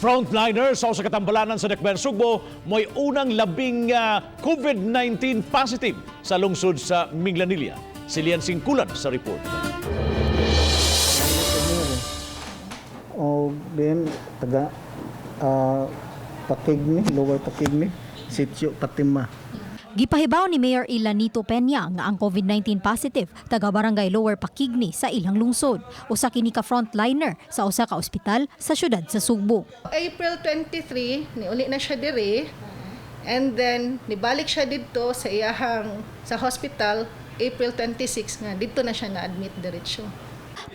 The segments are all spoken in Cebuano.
Frontliner sa usa ka tambalanan sa Dakbayan Sugbo mo'y unang labing COVID-19 positive sa lungsod sa Minglanilla. Si Lian Singkulan sa report. O then taga Pakigni, Lower Pakigni, Sitio Patima. Gipahibaw ni Mayor Ilanito Peña nga ang COVID-19 positive taga Barangay Lower Pakigni sa ilang lungsod. Usa kini ka frontliner sa usa ka ospital sa syudad sa Sugbo. April 23, niuli na siya diri. And then nibalik siya didto sa iyahang sa hospital April 26 nga didto na siya na-admit diretso.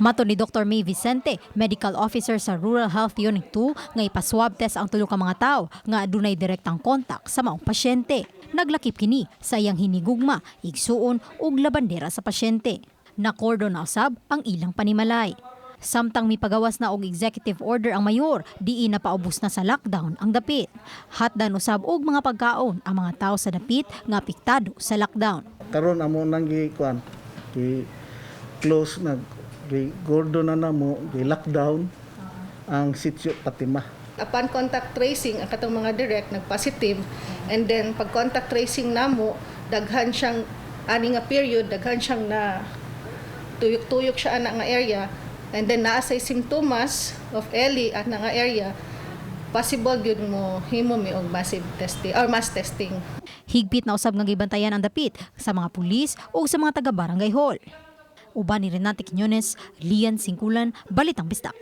Matod ni Dr. May Vicente, medical officer sa Rural Health Unit 2, nga ipaswab test ang tulo ka mga tawo nga adunay direktang kontak sa maong pasyente. Naglakip kini sa iyang hinigugma, igsuon ug labandera sa pasyente. Nakordon na usab ang ilang panimalay. Samtang mipagawas na og executive order ang mayor, diin napaubos na sa lockdown ang dapit. Hatdan usab og mga pagkaon ang mga tao sa dapit nga apektado sa lockdown. Karon amo nang gi kuan, gi close na, gi gordo na namo, gi lockdown ang Sitio Patima. Upon contact tracing, ang katong mga direct nag-positive, and then pag contact tracing namo, daghan siyang ani nga period, daghan siyang na tuyok-tuyok siya ana nga area, and then naa say simptomas of ELI ana nga area, possible gyud mo himo mi og massive testing or mass testing. Higpit na usab nga gibantayan ang dapit sa mga pulis o sa mga taga barangay hall. Uban ni Renate Quiñones, Lian Singkulan, Balitang Bisdak.